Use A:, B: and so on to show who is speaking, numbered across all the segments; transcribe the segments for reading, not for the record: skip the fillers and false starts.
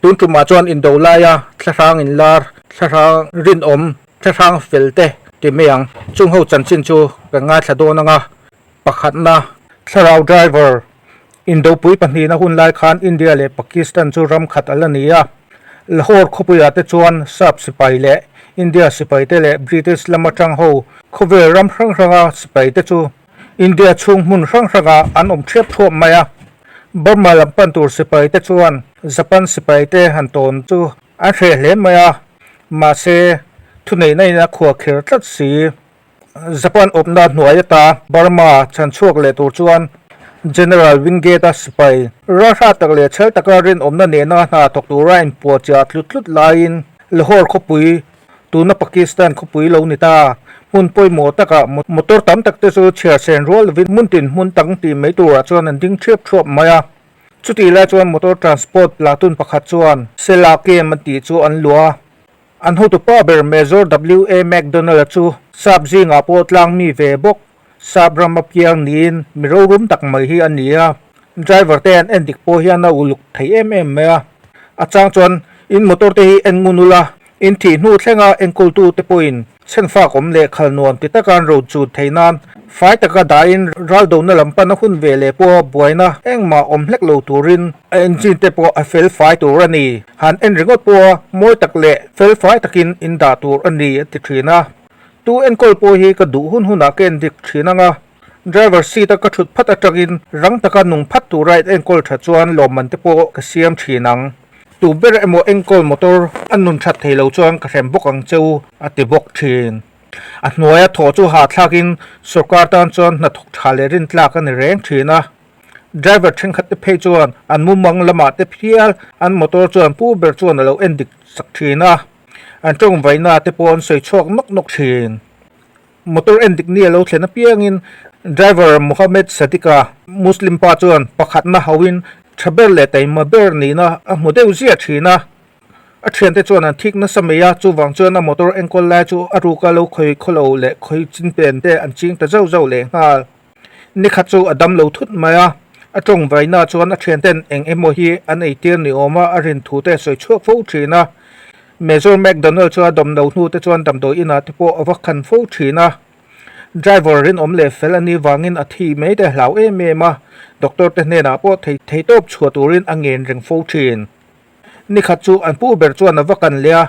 A: Tun tumah chuan indo laia thlahrang inlar, thlahrang rinawm, thlahrang fel te ti mai ang. Chung ho chanchin chu kan ngaithla dawn ang a. Pakhatna, Thlarau driver, Indopui pahnihna hun lai khan India leh Pakistan chu ram khat a la ni a. Lahore khawpuiah te chuan Sap sipai leh India sipai te leh British lam atang ho khawvel ram hrang hranga sipai te chu India chhung hmun hrang hrangah an awm ṭhiap ṭhuap mai a. Burma lam pan tur sipai te chuan Japan sipai te han tawn chu an hreh hle mai a, mahse thuneihna in a khuahkhir tlat si. Japan awpna hnuai ata Burma chhan chhuak leh tur chuan General Wingate-a sipai ralhra tak leh chhel taka rinawmna nena hna thawk tura inpuahchiah tlut tlut laiin Lahore khawpui, tuna Pakistan khawpui lo ni ta, hmun pawimawh takah motor tam tak te chu chhiar sen rual lovin hmun tin hmun tang tih mai turah chuan an ding ṭhiap ṭhuap mai a. Chutih lai chuan motor transport platoon pakhat chuan Sela Camp an tih chu an luah a. An hotupa ber Major WA MacDonald-a chu sap zingah pawh tlang mi ve bawk, sap ram a piang niin mi rorum tak mai hi a ni a. Driver te an en dik pawh hian a uluk thei em em mai a. A chang chuan in motor te hi en ngun ula, in thih hnu thlenga enkawltu te pawhin Chhenfak awm leh khal nuam ti taka an ro chut theih nan fai taka dahin raldona lam pan a hun ve leh pawha buaina engmah awm hlek lo turin a engine te pawh a fel fai tur a ni. Han en ringawt pawha mawi tak leh fel fai takin in dah tur a ni a ti thin a. Tu enkawl pawh hi ka duh hun hunah ka endik thin ang a, driver seat a ka thut phat atangin rang taka nung phat tura in enkawl tha chuan lawmman te pawh ka siam thin ang. Tu ber emaw enkawl motor a nun that thei lo chuan ka hrem bawk ang che u, a ti bawk thin. A hnuaia thawh chu hahthlakin sorkar tan chuan hnathawk tha leh rintlak a ni reng thin a. Driver thenkhat te phei chuan an mumang lamah te phial an motor chuan pu ber chuan a lo en dik sak thin a. An tawngvaina te pawh an sawi chhuak nawk nawk thin. Motor en dik ni a lo thlen apiangin driver Mohammed Sadiq-a Muslim pa chuan pakhatna hauhin tha ber leh taima ber nihna a hmu deuh ziah thin a. A thiante chuan an thik nasa mai a, chuvang chuan a motor enkawl lai chu a ruka lo khawi khawlo leh khawi chin pen te an ching ta zauh zauh leh nghal. Nikhat chu a dam lo thut mai a, a tawng vaina chuan a thianten eng emaw hi an eitir ni awma a rin thu te sawi chhuak fo thin a. Major McDonald chu a dawmlo hnu te chuan damdawi inah te pawh a va khan fo thin a. Driver rinawm leh fel a nih vangin a thi mai te hlau em em a, doctor te hnenah pawh thei thei tawp chhuah turin a ngen reng fo thin. Nikhat chu an pu ber chuan a va kan leh a,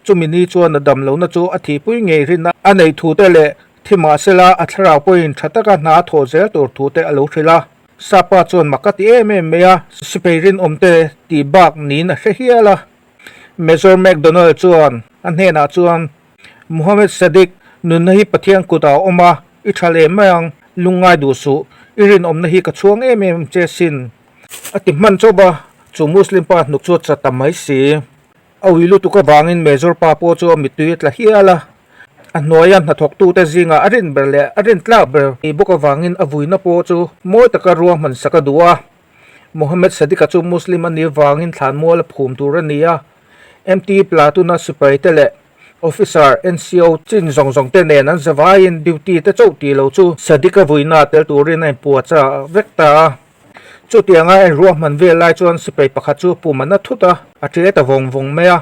A: chumi ni chuan a damlohna chu a thihpui ngei rinna a neih thu te leh thi mahsela a thlarau pawhin tha taka hna a thawh zel tur thu te a lo hrilh a. Sapa chuan mak a ti em em mai a, sipai rinawm te tih bak niin a hre hial a. Major McDonald chuan a hnenah chuan, Mohammed Sadiq, nunna hi Pathian kutah a awm a, i tha leh mai ang, lungngai duh suh, i rinawmna hi ka chhuang em em che sin. A ti hman chawp a, chu Muslim pa hnuk chu a chat ta mai si. A ui lutuk avangin Major pa pawh chu a mittui a tla hial a, a hnuaia hnathawktute zingah a rin ber leh a rin tlak ber ni bawk avangin a vuina pawh chu mawi taka ruahman sak a duh a. Mohammed Sadiq-a chu Muslim a nih vangin thlanmual a phum tur a ni a, MT Platoon-a sipaite leh Officer, NCO, chin zawng zawng te nen an zavaiin duty te chauh tih lo chu Sadiq-a vuina tel turin a inpuahchah vek ta a. Chutianga en ruahman vel lai chuan sipai pakhat chu pum an a thut a, a ṭe ta vawng vawng mai a.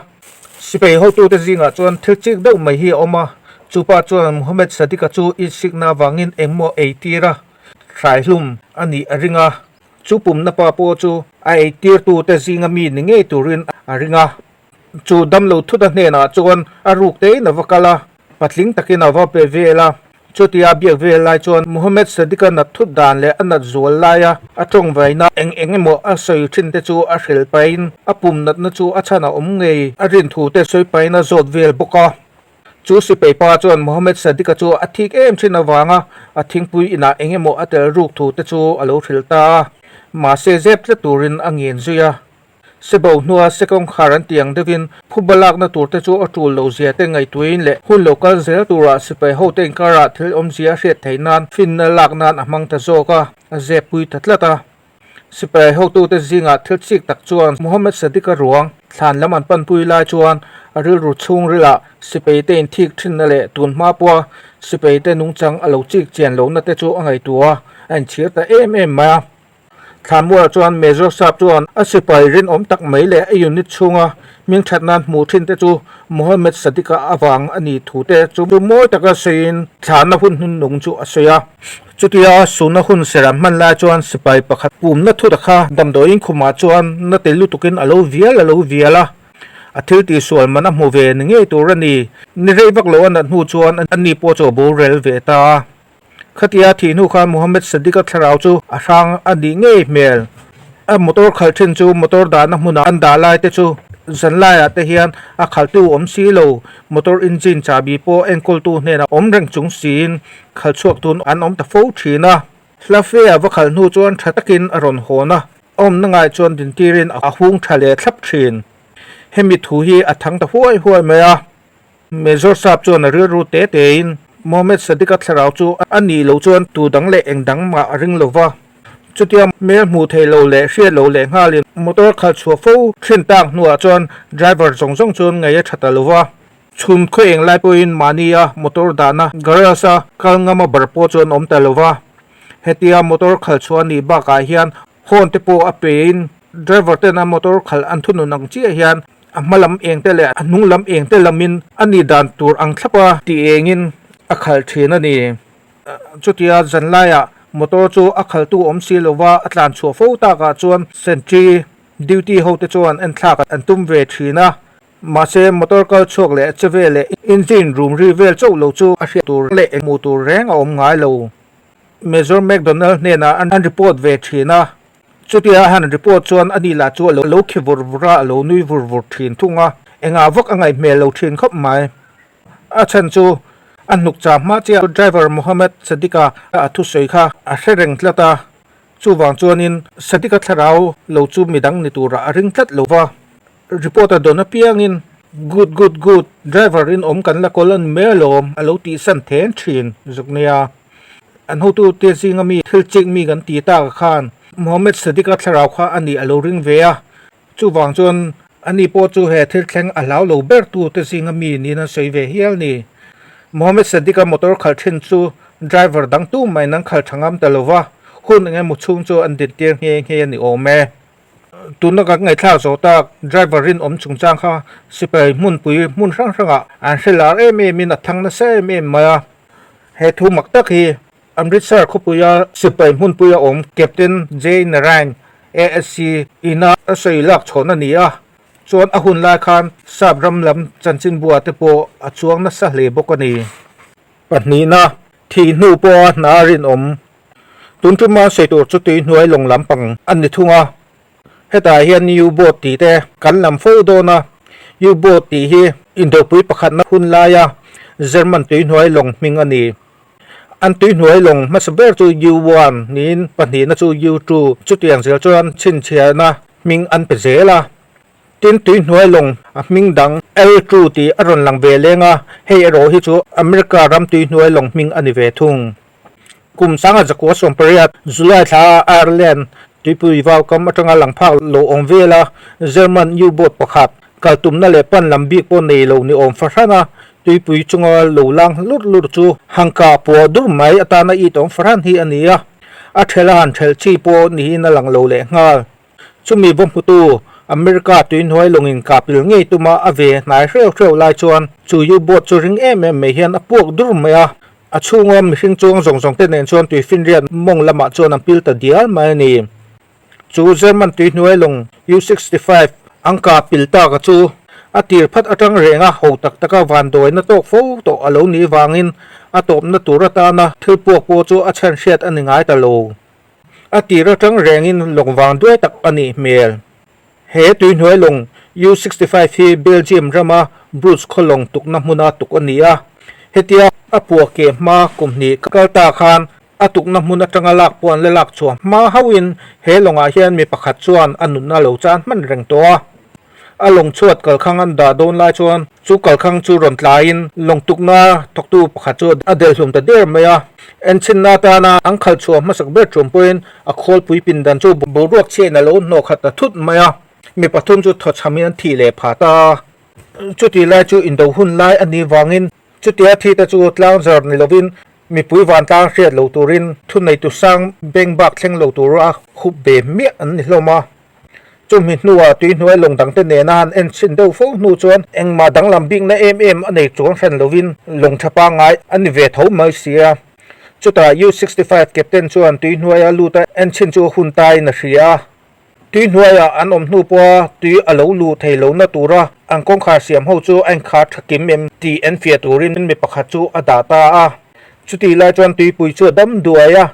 A: Sipai hotute zingah chuan thil chik deuh mai hi a awm a, chupa chuan Mohammed Sadiq-a chu insikna avangin engmaw ei tir a. Hraihlum a nih a ring a, chu pumna pa pawh chu a eitirtute zinga mi ni ngei turin a ring a. Chu damlo thuta hnenah chuan a ruk tein a va kal a, patling takin a va pe vel a. Chutia biak vel lai chuan Muhammad Sadiq-a nat thut dan leh a nat zual laia a tawngvaina eng eng emaw a sawi thin te chu a hrilh pahin a pum natna chu a chhan a awm ngei a rin thu te sawi pahin a zawt vel bawk a. Chu sipai pa chuan Mohammed Sadiq-a chu a thik em thin avanga a thingpui inah eng emaw a tel ruk thu te chu a lo hrilh ta a, mahse zep tlat turin a ngen zui a. Sebo hnua sekawngkhar an tih ang deuhin phuba lakna tur te chu a tul lo zia te ngaihtuahin leh hun lo kal zel turah sipai hote inkarah thil awmzia a hriat theih nan finna lak nan a hmang ta zawk a, a zep pui ta tlat a. Sipai hotute zingah thil chik tak chuan Mohammed Sadiq-a ruang thlan lam an panpui lai chuan a rilru chhungrilah sipaite inthik thinna leh tun hma pawha sipaite nungchang a lo chik chian lohna te chu a ngaihtuah a, a inchhir ta em em mai a. Thlanmualah chuan Major Sap chuan a sipai rinawm tak mai leh a unit chhunga hmingthat nan hmuh thin te chu Mohammed Sadiq-a avang a nih thu te chu mawi taka sawiin thlanna hun hnunnung chu a sawi a. Chutia suna hun serh an hman lai chuan sipai pakhat pumna thuta kha damdawiin khumah chuan na tel lutukin a lo vial a lo vial a, a thil tihsual man a hmu ve ni ngei tur a ni. Ni rei vak lo a nat hnu chuan ani pawh chu a borel ve ta a. Khatia thih hnu khan Mohammed Sadiq-a thlarau chu a hrang a nih ngei hmel. A motor khalh thin chu motor dahna hmunah an dah lai te chu zan laiah te hian a khalhtu awm si lo, motor engine chahbi pawh enkawltu hnenah awm reng chung siin khalh chhuak tun an awm ta fo thin a. Hla fe a va khalh hnu chuan tha takin a rawn hawn a, a awmna ngai chuan dintirin a hung tha leh thlap thin. Hemi thu hi a thang ta huai huai mai a. Major Sap chuan a rilru te tein Mohammed Sadiq-a thlarau chu a nih loh chuan tu dang leh eng dang mah a ring lo va. Chutia hmel hmuh theih lo leh hriat lo leh nghalin motor khalh chhuah fo thin tak hnuah chuan driver zawng zawng chuan ngaih a tha ta lo va. Chhun khaw eng lai pawhin mahnia motor dahna garage-a kal ngama bar pawh chuan awm ta lo va. Hetia motor khalh chhuah a nih bakah hian horn te pawh a pein driver ten a motor khalh an thunun ang chiah hian A hma lam eng te leh a hnung lam eng te lamin a nih dan tur ang thlap a tih engin a khalh thin a ni. Chutia zan laiah motor chu a khalhtu awm si lova a tlan chhuah fo takah chuan sentry duty ho te chuan enthlak an tum ve thin a. Mahse motor kal chhuak leh che vel leh engine rum ri vel chauh lo chu a hriat tur leh hmuh tur reng a awm ngai lo. Major McDonald hnenah an report ve thin a. Chutia a han report chuan a ni lah chu a lo khi vur vur a, a lo nui vur vur thin thung a, engah vak a ngaih hmel lo thin khawp mai. A chhan chu a hnuk chah hma chiah driver Mohammed Sadiq-a a thusawi kha a hre reng tlat a, chuvang chuanin Sadiq-a thlarau lo chu midang ni turah a ring tlat lo va. Report a dawn apiangin Good good good, driver in awm kan la kawl a ni mai alawm a lo tihsan then thin zuk nia. An hotute zinga mi thil chik mi kan ti tak khan Mohammed Sadiq-a thlarau kha a nih a lo ring ve a, chuvang chuan ani pawh chu he thil thleng a hlau lo ber tute zinga mi niin an sawi ve hial ni. Mohammed Sadiq-a motor khalh thin chu driver dang tum maiin an khalh tha ngam ta lo va, hun eng emaw chhung chu an dintir nghe nghe a ni awm e. Tuna kan ngaihthlak zawh tak driver rinawm chungchang kha sipai hmunpui hmun hrang hrangah an hre lar em em in a thang nasa em em mai a. He thu mak tak hi Amritsar khawpuia sipai hmunpuia awm Captain Jay Narain ASC ina a sawi lak chhawn a ni a, chuan a hun lai khan sap ram lam chanchinbua te pawh a chuang nasa hle bawk a ni. Pahnihna, thih hnu pawha hna rinawm. Tun tuma sawi tur chu tui hnuai lawng lampang a ni thung a, hetah hian U-boat tih te kan lam fo dawn a, U-boat tih hi indopui pakhatna hun laia German tui hnuai lawng hming a ni. An tui hnuai lawng hmasa ber chu U-one niin pahnihna chu U-two chutiang zel chuan chhinchhiahna hming an pe zel a. Tin tui hnuai lawng a hming dang L-two tih a rawn lang ve leng a, hei erawh hi chu America ram tui hnuai lawng hming a ni ve thung. Kum sanga zakua 18 July thla a Ireland tuipui vaukam atanga lang phak lo awm vela German U-boat pakhat kal tumna leh pan lam bik pawh nei lo ni awm fahran a, tuipui chunga lo lang hlur hlur chu hangka puah dur mai atana it awm fahran hi a ni a, a ṭhelh a han ṭhelh chi pawh niin a lang lo lehnghal. Chumi va hmutu America tuihnuai lawngin kapil ngei tuma a ve hnai hreu hreu lai chuan chu U-boat chu ring em em mai hian a puak dur mai a, a chhunga mihring chuang zawng zawng te nen chuan tuifinriat mawng lamah chuan an pil ta dial mai a ni. Chu German tuihnuai lawng U-65 an kapil taka chu a tir phat atang reng a ho tak taka vanduaina tawk fo tawh a lo nih vangin a tawpna tur atana thil puak pawh chu a chhan hriat a ni ngai ta lo. A tir atang rengin lawng vang duai tak a nih hmel. He tuihnuai lawng U-65 hi Belgium rama Bruges khaw lawng tukna hmuna tuk a ni a. Hetia a puah keh hma kum hnih kal ta khan a tukna hmun atanga lak pawh an la lak chhuah hma hauhin he lawngah hian mi pakhat chuan a nunna lo chan hman reng tawh a. A lawng chhuat kalkhang an dah dawn lai chuan chu kalkhang chu rawn tlaiin lawng tukna thawktu pakhat chu a delhlum ta der mai a. Enchhinna atana an khalh chhuah hmasak ber ṭum pawhin a khawlpui pindan chu boruak chhiain a lo hnawh khat ta thut mai a, mi pathum chu thawchhamin an thih leh phah ta a. Chutih lai chu indo hun lai a nih vangin chutia thi te chu tlangzar ni lovin. Mipui vantlang hriat lo turin thuneitu sang beng bak thleng lo tura hup ve hmiah an ni hlawm a. Chumi hnuah tuihnuai lawng dangte nena han en chhin deuh fo hnu chuan engmah danglam bikna em em a nei chuang hran lovin lawng tha pangngai a ni ve tho mai si a. Chutah U-65 captain chuan tuihnuaia lut a en chhin chu hun tain a hria a. Tui hnuaiah an awm hnu pawha tui a lo luh thei lohna tura an kawngkhar siam ho chu a inkhar tha kim em tih en fiah turin mi pakhat chu a dah ta a. Chutih lai chuan tuipui chu a dam duai a,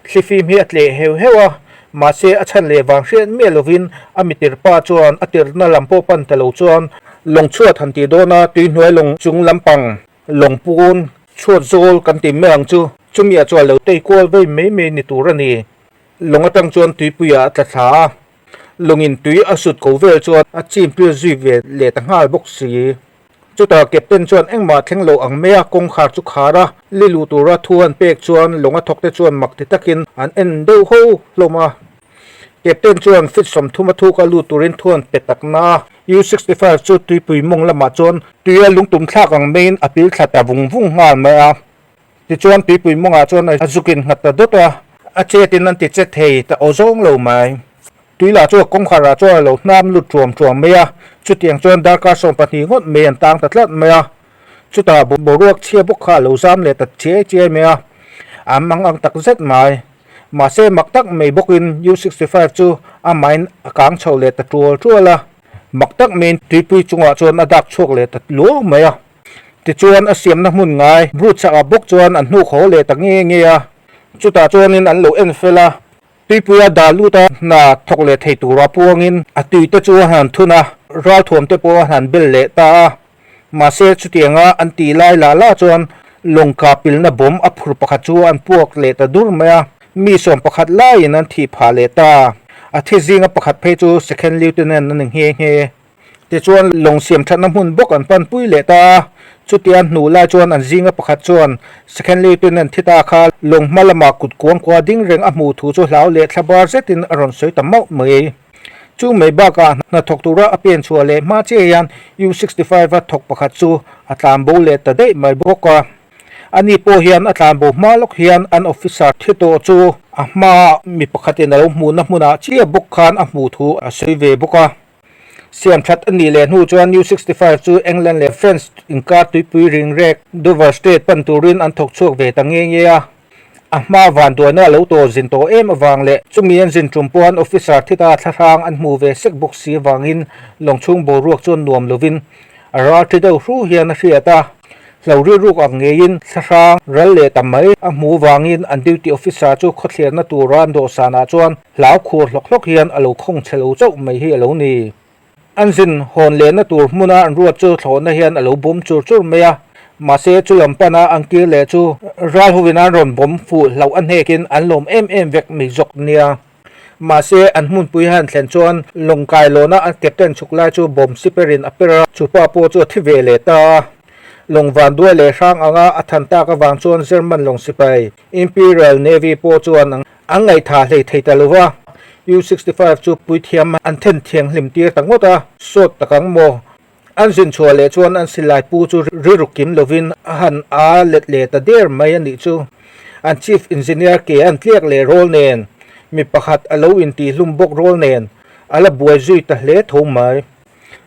A: thlifim hi a tleh heuh heuh a, mahse a chhan leh vang hriat miah lovin a mitirpa chuan a tirhna lam pawh pan ta lo chuan lawng chhuat han tih dawn a, tui hnuai lawng chung lampang lawng pawn chhuat zawl kan ti mai ang chu, chumi ah chuan lo tei kual vei mai mai ni tur a ni. Lawng atang chuan tuipuiah a tla thla a, lawngin tui a sut ko vel chuan a chim pil zui ve leh ta nghal bawk si. Chutah Captain chuan engmah thleng lo ang mai a, kawngkhar chu khar a, li luh tura thu an pek chuan lawng a thawkte chuan mak ti takin an en deuh ho hlawm a. Captain chuan feet 30 a thuk a lut turin thu an pe tak na a, U-65 chu tuipui mawng lamah chuan tuia lungtum thlak ang maiin a pil thla ta vung vung nghal mai a. Tichuan tuipui mawngah chuan a zuk in nghat ta dawt a, a chet in an ti che thei ta aw zawng lo mai. Tui lah chu a kawngkhar ah chuan a lo hnam lut ṭuam ṭuam mai a, chutiang chuan darkar 12 ngawt mai an tang ta tlat mai a. Chutah boruak chhia bawk kha a lo zam leh ta chiai chiai mai a, an mang ang tak zet mai. Mahse mak tak mai bawkin U-65 chu a main a kang chho leh ta ṭual ṭual a, mak tak maiin tuipui chungah chuan a dak chhuak leh ta luau mai a. Tichuan a siamna hmun ngai Brut chakah bawk chuan an hnuk haw leh ta nge nge a, chutah chuanin an lo en fel a, tuipuia dah lut a hna thawk leh thei tura puangin a tuite chu a han thun a, ralthuam te pawh a han bel leh ta a. Mahse chutianga an tih lai lah lah chuan lawng kapilna bawm a phur pakhat chu an puak leh ta dur mai a, mi 11 laiin an thih phah leh ta. A thi zinga pakhat phei chu Second Lieutenant a ni nghe nghe. Tichuan lawng siam thatna hmun bawk an panpui leh ta a, chutia hnu lai chuan an zinga pakhat chuan Second Lieutenant thi ta kha lawng hma lamah kut kuang kua ding reng a hmuh thu chu hlau leh thla bar zetin a rawn sawi ta mauh mai. Chu mai bakah hnathawk tura a pen chhuah leh hma chiah hian U-65 a thawk pakhat chu a tlan bo leh ta daih mai bawk a. Ani pawh hian a tlan bo hma lawk hian an officer thi tawh chu a hmaa mi pakhatin a lo hmuhna hmunah chiah bawk khan a hmuh thu a sawi ve bawk a. Siam that a nih leh hnu chuan U-65 chu England leh France inkar tuipui ringrek Dover Strait pan turin an thawk chhuak ve ta nge nge a. A hma vanduaina a lo tawh zin tawh em avang leh chumi an zin tum pawh an officer thi ta thlahrang an hmu ve sek bawk si avangin lawng chhung boruak chuan nuam lovin a ral thi deuh hru hian a hriat a. Hlo rilruk ang ngeiin thlahrang ral leh ta mai a hmu vangin an duty officer chu khawthliarna tura an dawhsanah chuan hlau khur hlawk hlawk hian a lo khawng chhe lo chauh mai hi a lo ni. An zin hawn lehna tur hmuna an ruat chu thlawhna hian a lo bawm chur chur mai a, mahse chu lam pana an kir leh chu ral hovin an rawn bawm fuh hlauh a hnekin an lawm em em vek mai zawk nia. Mahse an hmunpui han thlen chuan lawng kai lawna an captain chhuk lai chu bawm siperin a per a, chupa pawh chu a thi ve leh ta a. Lawng vanduai leh hrang anga a than tak avang chuan German lawng sipai Imperial Navy pawh chuan an ngaihthah hlei thei ta lo va, U-65 chu puithiam an then thianghlim tir ta ngawt a, sawt tak ang maw? An zin chhuah leh chuan an silai pu chu rilru kim lovin a han a let leh ta der mai a nih chu. An Chief Engineer ke an tliak leh rawl nen, mi pakhat a lo intihlum bawk rawl nen, a la buai zui ta hle tho mai.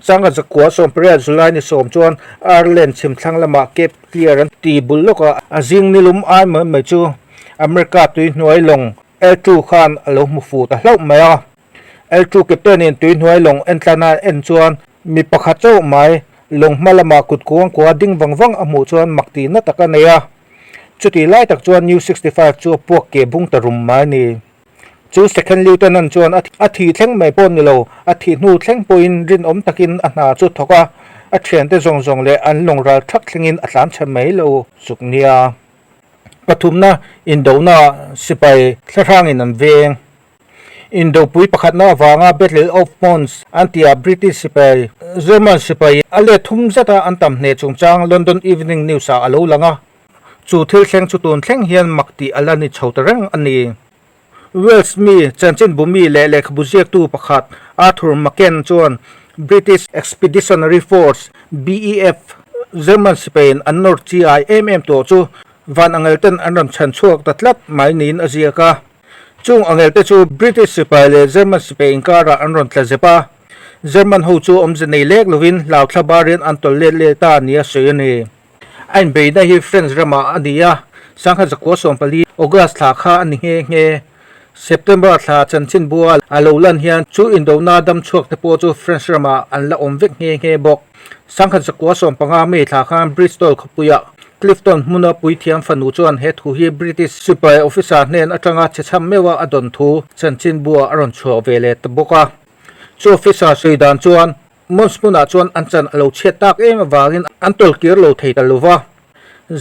A: Sangha zakua 18 July ni 10 chuan Ireland chhimthlang lamah Cape Clear an ti bul lawk a, a zing nilum ai mai mai chu America tuihnuai lawng L2 khan a lo hmu fu ta hlauh mai a. L2 captain-in tuihnuai lawng entlana en chuan mi pakhat chauh mai lawng hma lamah kut kuang kua ding vang vang a hmuh chuan mak tihna tak a nei a. Chutih lai tak chuan U-65 chu a puak ke bung ta rum mai a ni. Chu Second Lieutenant chuan a thih thleng mai pawh ni lo, a thih hnu thleng pawhin rinawm takin a hna chu thawk a, a thiante zawng zawng leh an lawng ral thak thlengin a tlan chhe mai lo zuk nia. Pathumna indona sipai thlahrangin an veng. Indopui pakhatna avanga Battle of Mons an tihah British sipai, German sipai a let thum zeta an tam hneh chungchang London Evening News-ah a lo lang a. Chu thil thleng chu tun thleng hian mak tih a la ni chho ta reng a ni. Wales mi chanchinbu mi leh lehkhabu ziaktu pakhat Arthur Machen chuan British Expeditionary Force, BEF, German sipain an nawr chi ai em em tawh chu van angel ten an rawn chhan chhuak ta tlat mai niin a ziak a. Chung angel te chu British sipai leh German sipai inkarah an rawn tla zep a, German ho chu awmze nei lek lovin hlauthla barin an tawlh let leh ta nia sawi a ni. A inbeihna hi French ramah a ni a, sangha zakua 14 August thla kha a ni nghe nghe. September thla chanchinbua a lo lan hian chu indona dam chhuak te pawh chu French ramah an la awm vek nghe nghe bawk. Sangha zakua 15 May thla khan Bristol khawpuiah Clifton hmuna puithiam fanu chuan he thu hi British sipai officer hnen atanga chhechham meuha a dawn thu chanchinbua a rawn chhuah ve leh ta bawk a. Chu officer sawi dan chuan Mons hmunah chuan an chan a lo chhiat tak em avangin an tawlh kir lo thei ta lo va.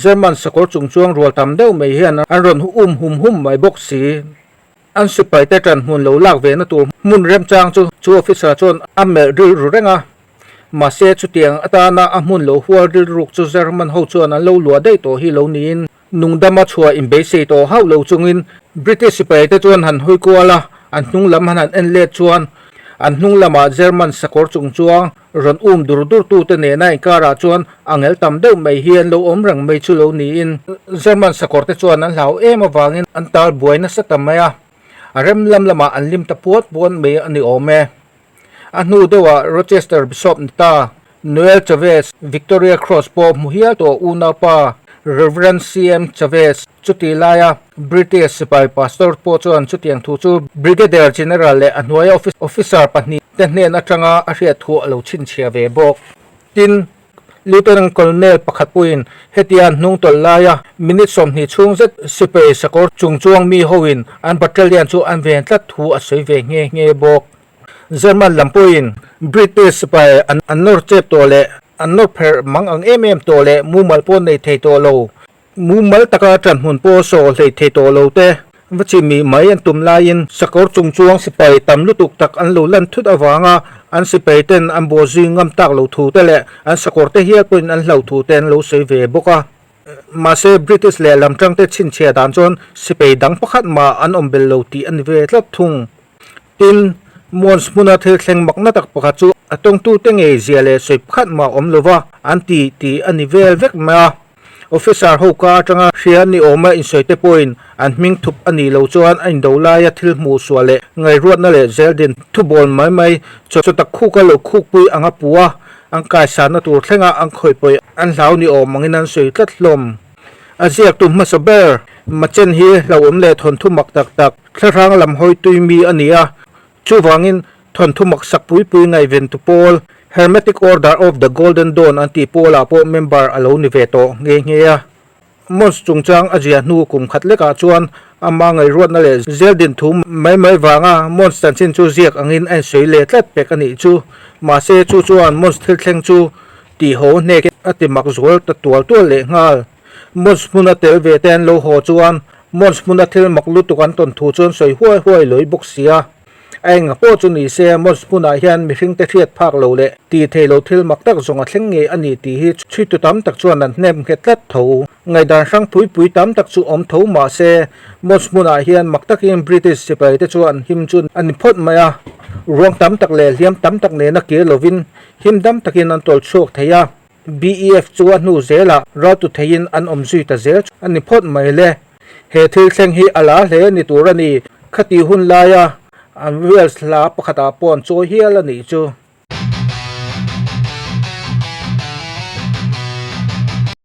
A: German sakawr chungchuang rual tam deuh mai hian an rawn um hum hum mai bawk si. An sipaite ṭan hmun lo lak ve na tur hmun remchang chu chu officer chuan a melh rilru reng a. Mahse chutiang atana a hmun lo hual rilruk chu German ho chuan an lo luah daih tawh hi lo niin nungdama chhuah inbeisei tawh hauh lo chungin British sipaite chuan han hawi kual a, an hnung lam han han en let chuan an hnung lamah German sakawr chungchuang rawn um dur dur tute nena inkarah chuan a ngel tam deuh mai hi an lo awm reng mai chu lo niin German sakawr te chuan an hlau em avangin an tal buai nasa ta mai a, a rem lam lamah an lim ta puat puat mai a ni awm e. A hnu deuhah Rochester Bishop ni ta, Noel Chavez, Victoria Cross pawh hmu hial tawh unaupa Rev. CM Chavez chuti laia British sipai pastor pawh chuan chutiang thu chu Brigadier General leh a hnuaia officer pahnihte hnen atanga a hriat thu a lo chhinchhiah ve bawk. Tin, Lieutenant Colonel pakhat pawhin hetia hnung tawlh laia minute 20 chhung zet sipai sakawr chungchuang mi hoin an battalion chu an ven tlat thu a sawi ve nghe nghe bawk. German lam pawhin British sipai an nawr chep tawh leh an nawr pherh mang ang em em tawh leh mumal pawh nei thei tawh lo, mumal taka ṭanhmun pawh sawh hlei thei tawh lo te va chimih mai an tum laiin sakawr chungchuang sipai tam lutuk tak an lo lan thut avanga an sipai ten an bawh zui ngam tak lo thu te leh an sakawr te hial pawhin an hlo thu te an lo sawi ve bawk a. Mahse British leh lam ṭangte chhinchhiah dan chuan sipai dang pakhat mah an awm bel lo tih a ni ve tlat thung. Tin, Mons hmuna thil thleng makna tak pakhat chu a tawngtute ngei zia leh sawi pakhat mah awm lova an ti tih a ni vel vek mai a. Officer ho ka atanga hria ni awma insawi te pawhin an hming thup a nih loh chuan a indo laia thil hmuh suah leh ngaihruatna leh zeldin thubawl mai mai chaw tak khuka lo khukpui anga pu a, an kaisanna tur thlenga an khawih pawih an hlau ni awm angin an sawi tlat hlawm. A ziaktu hmasa ber Machen hi hlauhawm leh thawnthu mak tak tak Thlahrang lam hawi tui mi a ni a, chuvangin thawnthu maksak pui pui ngaihventu pawl Hermetic Order of the Golden Dawn an tih pawlah pawh member a lo ni ve tawh nghe nghe a. Mons chungchang a zia hnu kum khat lekah chuan ama ngaihruatna leh zeldin thu mai mai vanga Mons chanchin chu ziak angin a insawi leh tlat pek a nih chu. Mahse chu chuan Mons thil thleng chu tihhaw hnek a ti mak zual ta tual tual leh nghal. Mons hmuna tel ve te an lo haw chuan Mons hmuna thil mak lutuk an tawn thu chuan sawi huai huai lawih bawk sia. A enga pawh chu ni se Mons hmunah hian mihringte hriat phak lo leh tih thei lo thil mak tak zawng a thleng ngei a ni tih hi chhuitu tam tak chuan an hnem nghet tlat tho. Ngaihdan hrang pui pui tam tak chu awm tho mah se Mons hmunah hian mak takin British sipai te chu an him chu a ni phawt mai a. Ruang tam tak leh hliam tam tak nena kir lovin him dam takin an tawlh chhuak thei a. BEF chu a hnu zelah raltu theiin an awm zui ta zel a ni phawt mai le. He thil thleng hi a la hle ni tur a ni. Khati hun laia an Wales hla pakhatah pawh an chawi hial a nih chu.